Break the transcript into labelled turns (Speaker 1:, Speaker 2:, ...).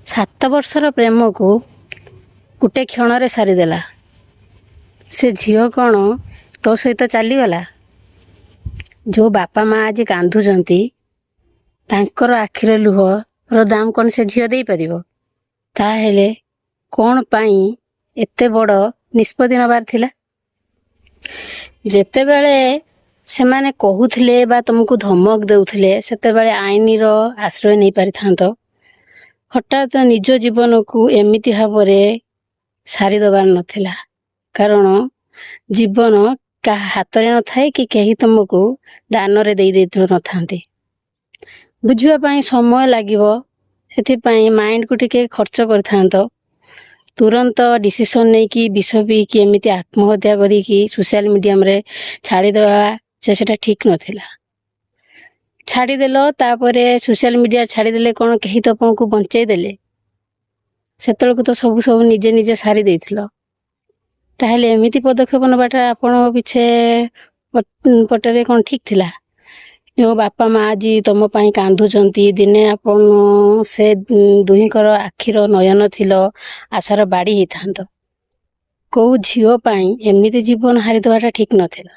Speaker 1: 7 ବର୍ଷର ପ୍ରେମକୁ ଗୋଟେ କ୍ଷଣରେ ସାରିଦେଲା। ସେ ଝିଅ କ'ଣ ତୋ ସହିତ ଚାଲିଗଲା? ଯେଉଁ ବାପା ମା ଆଜି କାନ୍ଦୁଛନ୍ତି, ତାଙ୍କର ଆଖିର ଲୁହର ଦାମ କ'ଣ ସେ ଝିଅ ଦେଇପାରିବ? ତାହେଲେ କ'ଣ ପାଇଁ ଏତେ ବଡ଼ ନିଷ୍ପତ୍ତି ନେବାର ଥିଲା? ଯେତେବେଳେ ସେମାନେ କହୁଥିଲେ ବା ତୁମକୁ ଧମକ ଦେଉଥିଲେ, ସେତେବେଳେ ଆଇନର ଆଶ୍ରୟ ନେଇପାରିଥାନ୍ତ। ହଠାତ୍ ନିଜ ଜୀବନକୁ ଏମିତି ଭାବରେ ସାରିଦେବାର ନଥିଲା, କାରଣ ଜୀବନ କାହା ହାତରେ ନଥାଏ କି କେହି ତୁମକୁ ଦାନରେ ଦେଇ ଦେଇନଥାନ୍ତି। ବୁଝିବା ପାଇଁ ସମୟ ଲାଗିବ, ସେଥିପାଇଁ ମାଇଣ୍ଡକୁ ଟିକେ ଖର୍ଚ୍ଚ କରିଥାନ୍ତ। ତୁରନ୍ତ ଡିସିସନ୍ ନେଇକି ବିଷ ପିଇକି ଏମିତି ଆତ୍ମହତ୍ୟା କରିକି ସୋସିଆଲ ମିଡ଼ିଆରେ ଛାଡ଼ିଦେବା ଯେ ସେଟା ଠିକ୍ ନଥିଲା। ଛାଡ଼ିଦେଲ, ତାପରେ ସୋସିଆଲ ମିଡ଼ିଆ ଛାଡ଼ିଦେଲେ, କ'ଣ କେହି ତମକୁ ବଞ୍ଚେଇ ଦେଲେ? ସେତେବେଳକୁ ତ ସବୁ ସବୁ ନିଜେ ନିଜେ ସାରି ଦେଇଥିଲ। ତାହେଲେ ଏମିତି ପଦକ୍ଷେପ ନେବାଟା ଆପଣଙ୍କ ପିଛେ ପଟରେ କ'ଣ ଠିକ୍ ଥିଲା? ଯେଉଁ ବାପା ମା ଆଜି ତମ ପାଇଁ କାନ୍ଦୁଛନ୍ତି, ଦିନେ ଆପଣ ସେ ଦୁହିଁଙ୍କର ଆଖିର ନୟନ ଥିଲ, ଆଶାର ବାଡ଼ି ହେଇଥାନ୍ତ। କୋଉ ଝିଅ ପାଇଁ ଏମିତି ଜୀବନ ହାରିଦେବାଟା ଠିକ୍ ନଥିଲା।